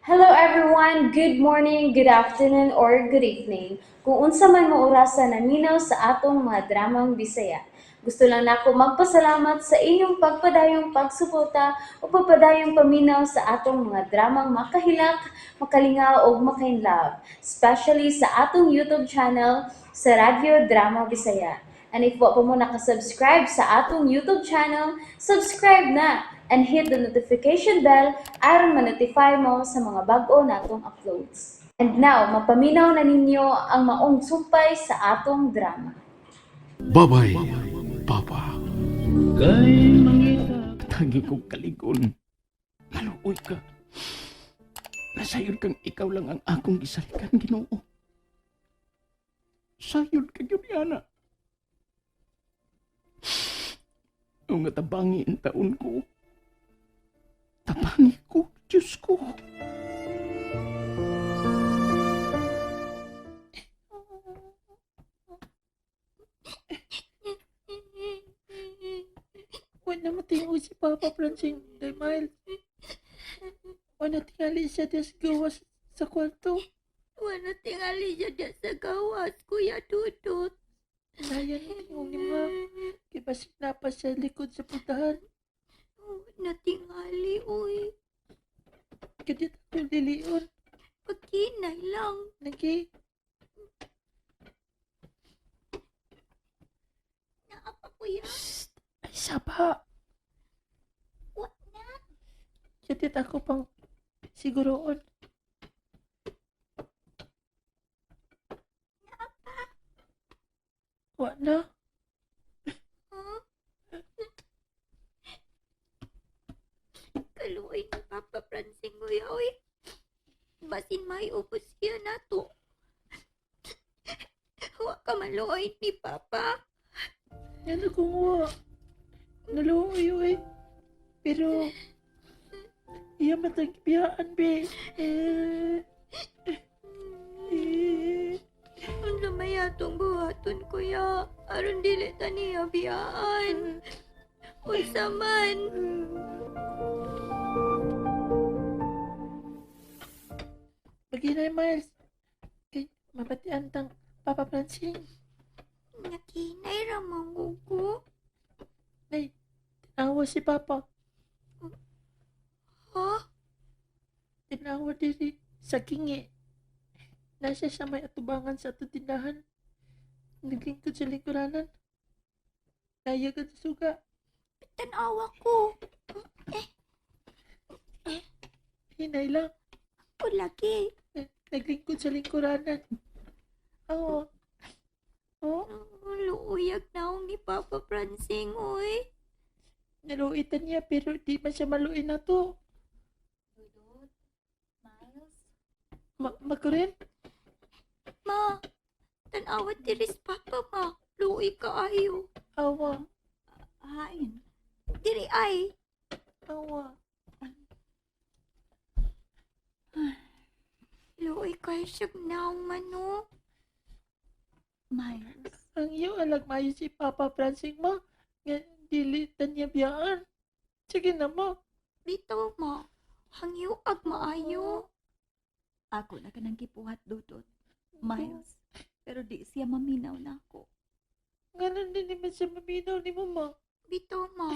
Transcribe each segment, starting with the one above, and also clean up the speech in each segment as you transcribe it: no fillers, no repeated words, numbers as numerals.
Hello everyone! Good morning, good afternoon, or good evening. Kung unsa man mo orasa naminaw sa atong mga dramang Bisaya. Gusto lang nako magpasalamat sa inyong pagpadayong pagsuporta o pagpadayong paminaw sa atong mga dramang makahilak, makalingaw ug makainlove, especially sa atong YouTube channel sa Radyo Drama Bisaya. And if wa pa mo nakasubscribe sa atong YouTube channel, subscribe na and hit the notification bell aron ma-notify mo sa mga bag-o natong uploads. And now, mapaminaw na ninyo ang maong sumpay sa atong drama. Babay, Papa. Tagi ko kaligon. Maluoy ka. Nasayod kang ikaw lang ang akong gisalikan, Ginoo. Sayod ka gyud ana. Ang nga tabangi ang taon ko. Tabangi ko, Diyos ko. Wala matingo si Papa Francing kay Miles. Wala tingali siya des gawas sa kwarto. Wala tingali siya dyan sa gawas, Kuya Dudut. Naya na tingog ni Ma. Kay basig na pa siya likod sa putahan. Natingali, uy. Kadit ako lilion. Pagkinay lang. Nagi, Naa pa, Kuya. Psst! Ay, saba! Wa na. Kadit ako pang siguroon. Wa na. Huh? Kaluoy ni Papa Francing, Kuya, uy. Basin may ubos siya na to. Wa ka maluoy ni Papa. Ano kung wa? Naluoy, uy. Pero, iya matagpiyaan, be. Eh, eh, Unsa may atong buhaton, Kuya? Aron dili ta niya biyaan. Unsa man. Maginay, Miles. Kay, mabatian tang Papa Francine. Nakinay ra man ko. Nay, tinawa si Papa. Ha? Tinawa diri sa kingi. Nasa siya may atubangan sa atong tindahan. Naglingkod sa lingkuranan. Nayagad sa suga. Tanawa ko. Hinay lang. Ko lagi. Naglingkod sa lingkuranan. Oo. Oo. Luuyag na akong ni Papa Francing, oy. Naluitan niya pero di man siya maluin na to. Dudut, Miles, Makurin? Ma, tanawa diri si Papa, ma. Luoy ka ayo. Awa. Hain. Diri ay. Awa. Luoy kayo siyag naong mano. Miles. Ang iyo alag mayo si Papa Francing mo. Nga dili tan niya biyaan. Sige na mo. Bitaw, ma. Hangyo ag maayo. Ako na kanang gipuhat, Dudut. Miles. Pero di siya maminaw na ako. Nganon din naman siya maminaw ni mo ma. Bitaw, ma.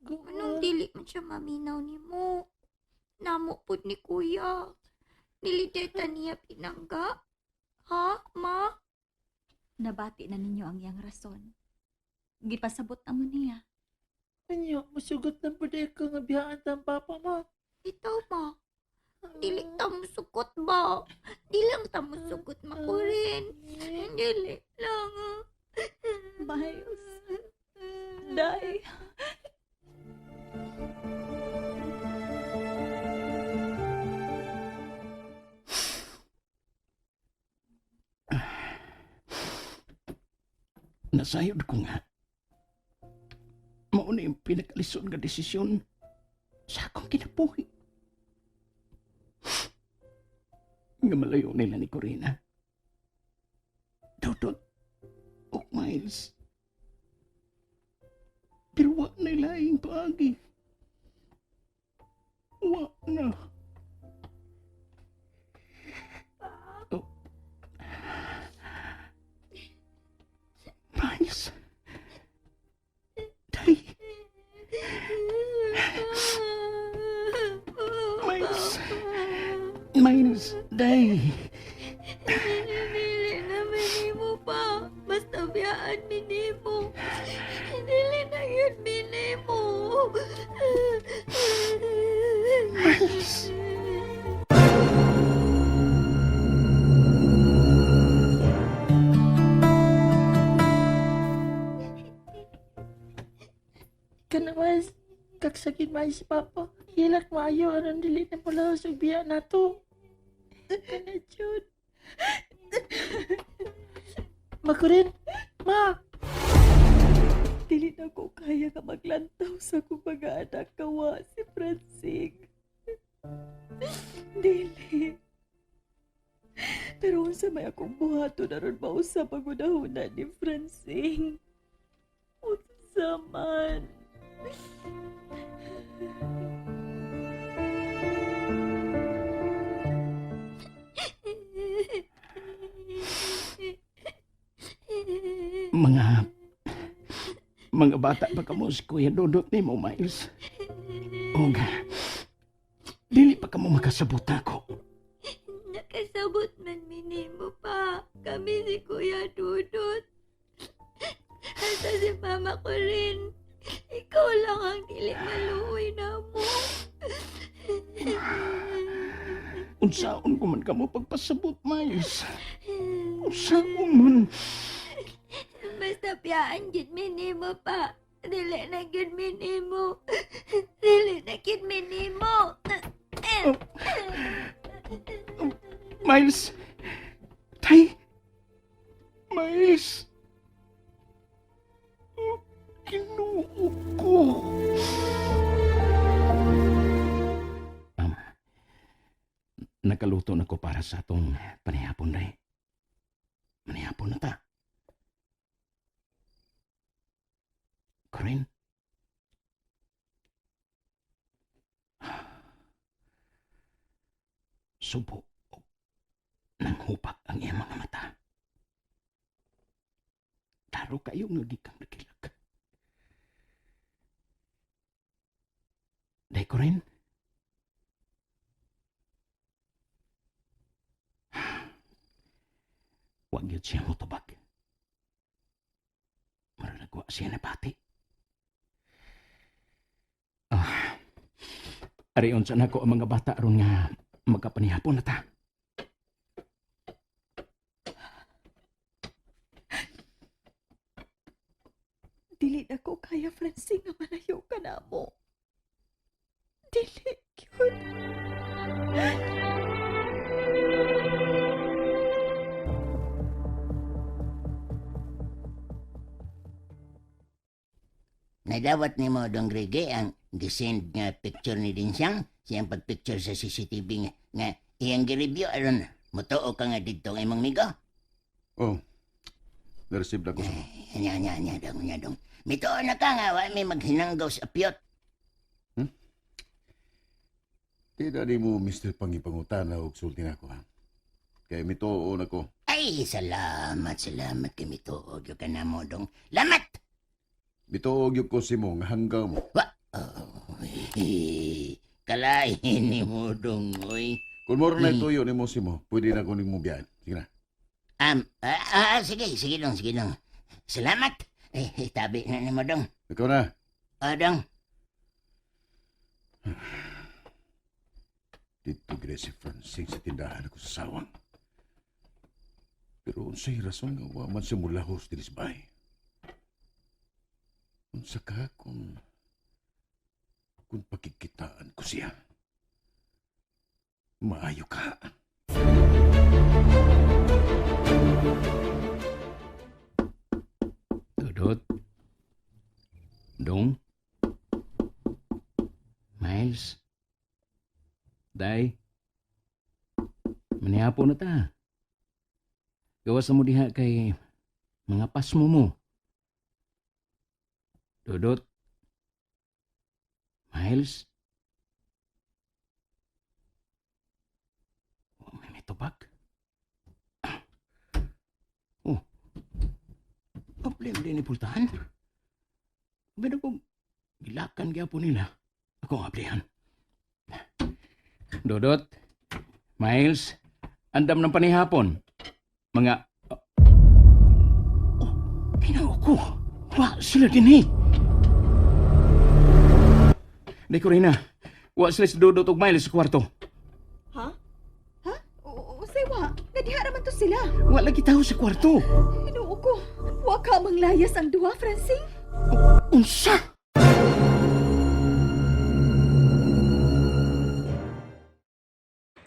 Guol. Anong dili man siya maminaw ni mo? Namo pud ni Kuya. Nilideta niya pinangga. Ha, ma? Nabati na ninyo ang iyang rason. Gipasabot na mo niya. Anyo, musugot na po dahil ka nga biyaan tang papa mo. Bitaw, ma. Dili ta musugot ba? Di lang ta musugot makurin. Dili lang. Ah. Miles. Day. Nasayod ko nga. Mao na yung pinakalisod nga desisyon sa akong kinabuhi. Nga malayo nila ni Corina. Dudot o Miles. Pero wa na ilaing paagi. Wa na. Miles, day. Dili na minimo pa. Basta biyaan minimo. Dili na yun minimo. Miles. Kana Miles, kagsakit maayo si Papa. Hilak maayo aron dili na mula sa biya nato. Kana jud. Makurin, ma. Dili na ko kaya nga maglantaw sa akong mga anak kawa si Francine. Dili. Pero unsa may akong buhaton aron mausap ang hunahuna ni Francine? Unsa man? Mga bata pa kamo si Kuya Dodot ni mo, Miles. Og, dili pa kamo makasabot ako. Nakasabot man minimo pa. Kami si Kuya Dudut. Hasta si Mama ko rin. Ikaw lang ang dili maluoy na mo. Unsaon ko man kamo pagpasabot, Miles. Unsaon man. Basta piyaan gid minimo pa. Dili na gid minimo. Dili na gid minimo. Miles! Tay! Miles! Oh, Ginoo ko! Nakaluto na ko para sa atong panihapon, day. Manihapon na ta. Corinne? Subo nang hupak ang iyang mga mata. Klaro kayo nga gikang nagilak. Day ko rin. Huwag yun siya mutubag. Maralagwa siya na pati. Ah, ariyon sa nako ang mga bata aron nga magkapanihapon na ta. Dili na ko kaya, Francine, nga malayo ka na mo. Dili, gyud. Nadawat nimo Dong Grege ang gisend nga picture ni Dinsang siyang pagpicture sa CCTV nga, nga iyang gireview aron mutuo ka nga didto ang imong migo. Oh, na-receive na ko sa Anya anya anya dong anya dong. Mituo na ka nga wa may maghinanggaw sa apyot. Di na ni mo, Mr. Pangipangutana og sulti na ako, ha? Kay mituo na ko. Ay, salamat, salamat kay mituo gyud ka namo dong. Lamat. Mituo gyud ko si mo nga hanggaw mo. Wa. Oh, kalahin ni mo dong oy. Kung moro na ituyo ni mo si mo, pwede na ko nimo biyahan. Sige na. Sige, sige dong, sige dong. Salamat. Eh, tabi na nimo dong. Ikaw na. Ah, dong. Dito gid si Francine sa tindahan ako sa sawang. Pero unsay rason nga wa man siya mulahos dinhi sa bahay? Unsa ka kung pakikitaan ko siya? Maayo ka. Dudut. Dong. Miles. Day. Manihapon na ta. Gawas na mo diha kay mga pasmo mo. Dudut. Miles. Oh, may tubag. Oh, Problem din ni pultahan. Pero kung gilakan gyapon nila, ako ang ablihan. Dodot, Miles, andam ng panihapon. Mga... Oh, tinaw ko. Wa sila din eh. Di ko rin na. Wa sila si Dudut ug Miles sa kwarto. Ha? Ha? Unsay wa? Nadiha raman to sila. Wa lagi tao sa kwarto. Ginoo ko. Wa ka manglayas ang duha, Francine. Unsa?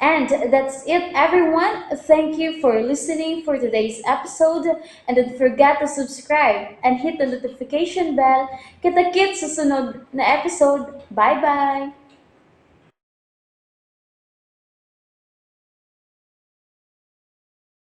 And that's it, everyone. Thank you for listening for today's episode. And don't forget to subscribe and hit the notification bell. Kita-kits sa sunod na episode. Bye-bye!